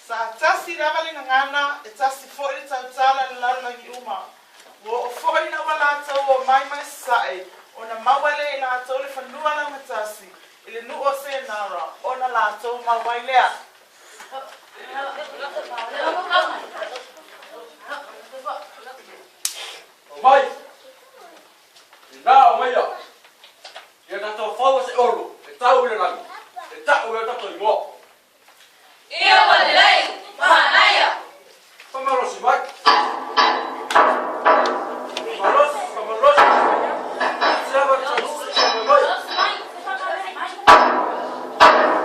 Sa tasi lava le gagana, e tasi foi le tautala i le lalolagi uma. Ua oo foi ina ua latou omai mai sasae, ona maua lea e latou le fanua laugatasi i le nuu o Senara, ona latou mau ai lea. Omai, ina omaia, ia tatou faua se olo e tau i le lagi, e ta'u ai o tatou igoa. Ia ua lelei, manaia. Faamalosi mai. Faamalosi, faamalosi. Se ava tau mai.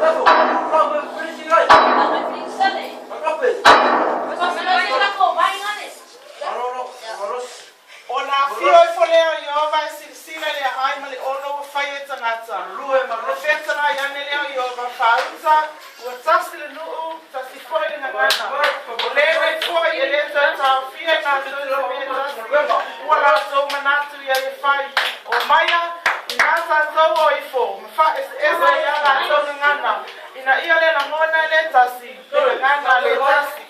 Tafo, lau mai piliki ngai. Akape. Malolo, faamalosi. Ona afio ifo lea o Ieova e silasila i le aai ma le ono ua faia e tagata. Malue, Ona malosi. fetagai ane lea o Ieova, faauta, ua tasi le nuu, tasi foi le gagana. O lenei foi e le toe taofia i latou i se mea e tasi ua latou manatu i ai e fai. Omaia, inā tatou o ifo, ma faaeseese ai a latou gagana, ina ia le lagona e le tasi, le gagana le tasi.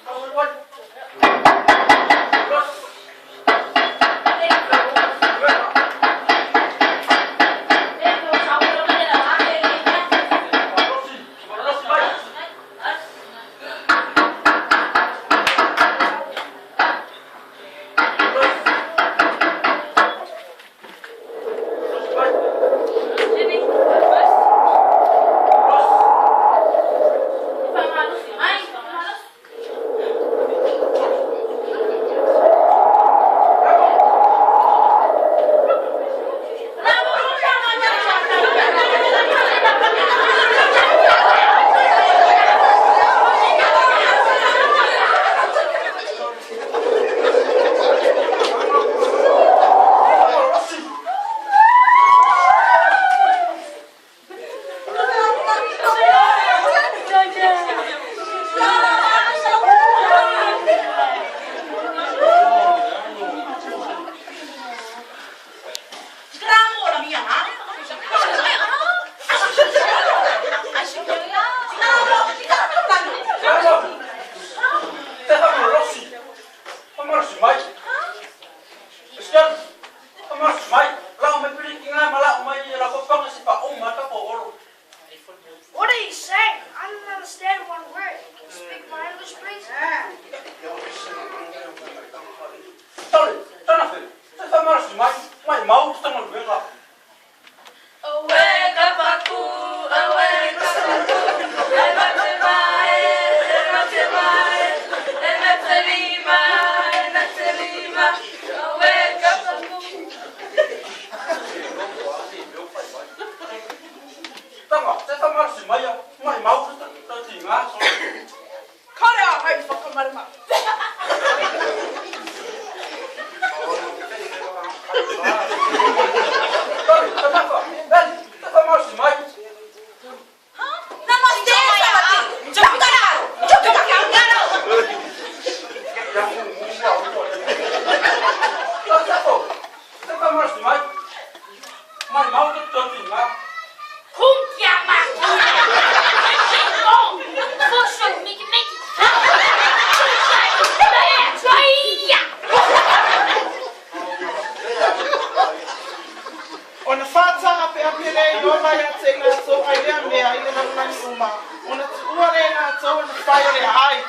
What are you saying? I don't understand one word. Can you speak my English, please? Ona faataapeape lea e Ieova ia te i latou ai lea mea i le lalolagi uma, ona tuua lea e latou ona fai o le aai.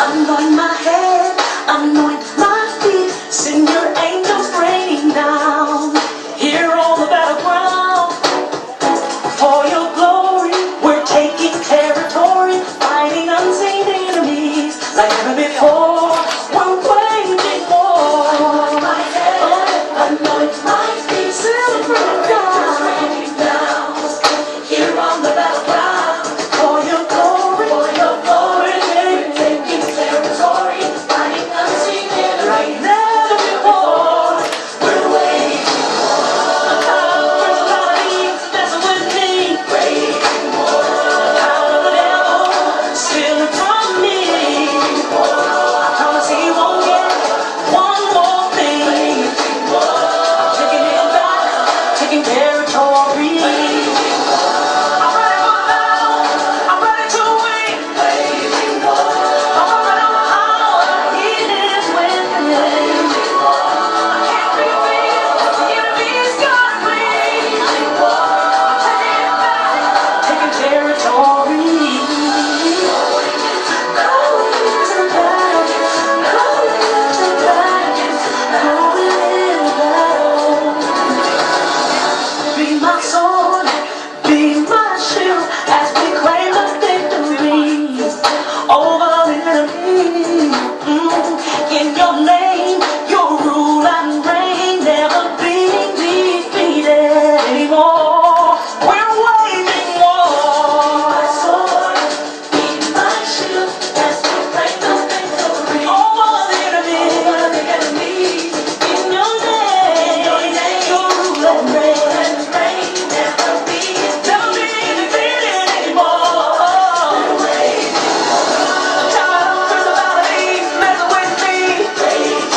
Anoint my head, anoint my feet, send your angels raining down here on the battleground. For your glory, we're taking territory, fighting unseen enemies like never before. We're waging war. Anoint my head, anoint my feet, celebrate raining down here on the battleground. For your glory, for your glory, we're taking territory, fighting unseen enemies like never before. We're waging Territory. I'm ready for battle. I'm ready to win. I'm running on power. He is with me. I can't be beat. The enemy's got me. I'm taking it back, taking territory. Going to battle, going to battle, going to battle. Be my sword, be my shield as we claim the victory over the enemy. In your name, your rule and reign, never be defeated anymore. We're waging war. My sword, be my shield as we claim the victory over the enemy. Over the enemy. In your name, your rule and reign, never be, never be defeated anymore. Child of principalities, mess with me.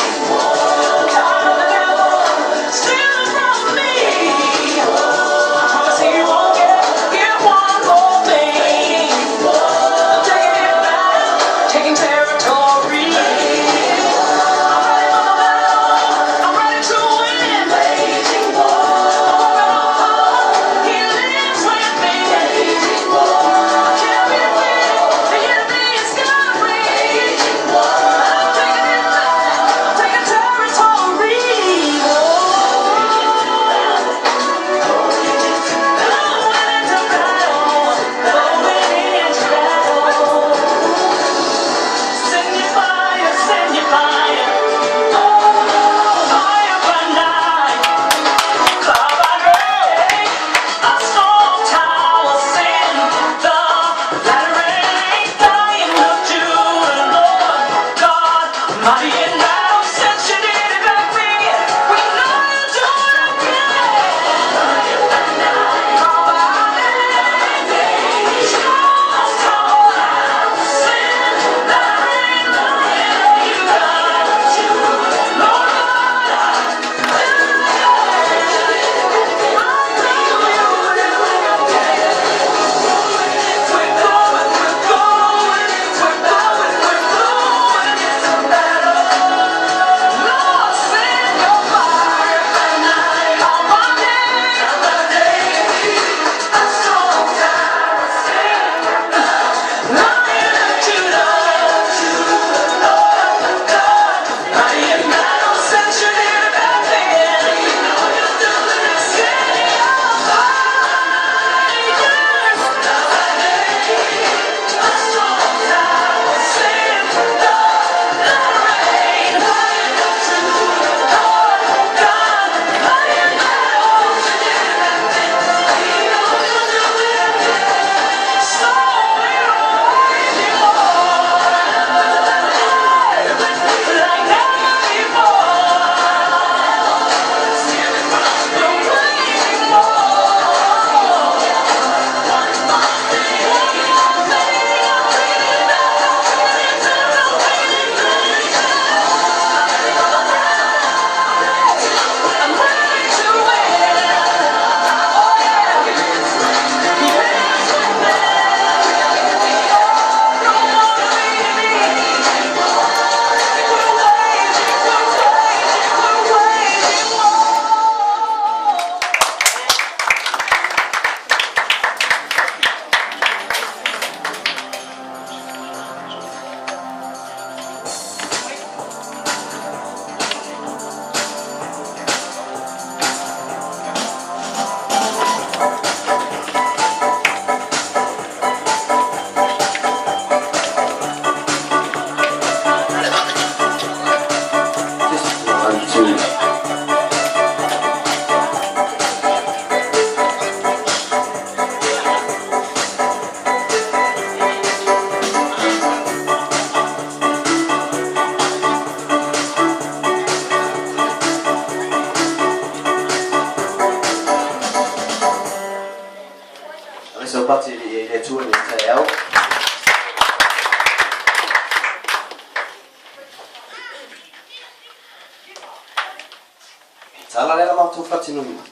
matou faatinoina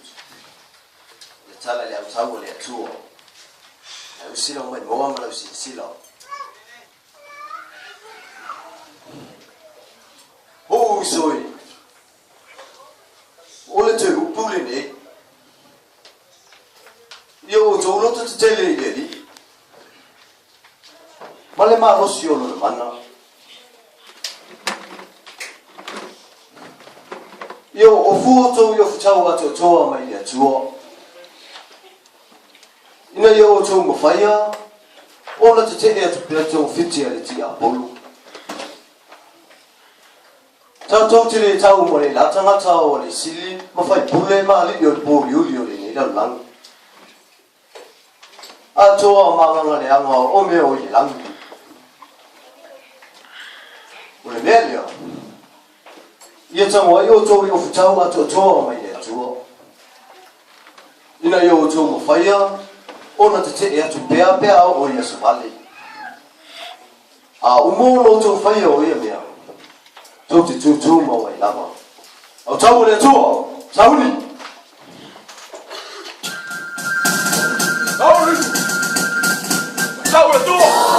le tala i le autau a le Atua, ae usi lau maimoa ma lau silasila. O uso e, o le toe upu lenei, ia outou loto tetele i le Alii, ma le malosi o Lona mana. Ia o fua outou i ofutau atoatoa mai le Atua, ina ia outou mafaia ona tetee atu pea togafiti a le tiapolo. Tatou te le tau ma le la tagata o le sili ma faipule ma alii o le pōliuli o lenei lalolagi. Atoa ma agaga leaga o mea o i le lagi. O le mea lea, ia tago ai outou i ofutau atoatoa mai le Atua, ina ia outou mafaia ona tetee atu pea pe a oo i aso vale. A uma ona outou faia o ia mea, tou te tūtū mau ai lava. Autau o le Atua, sauni! Sauni! Autau o le Atua!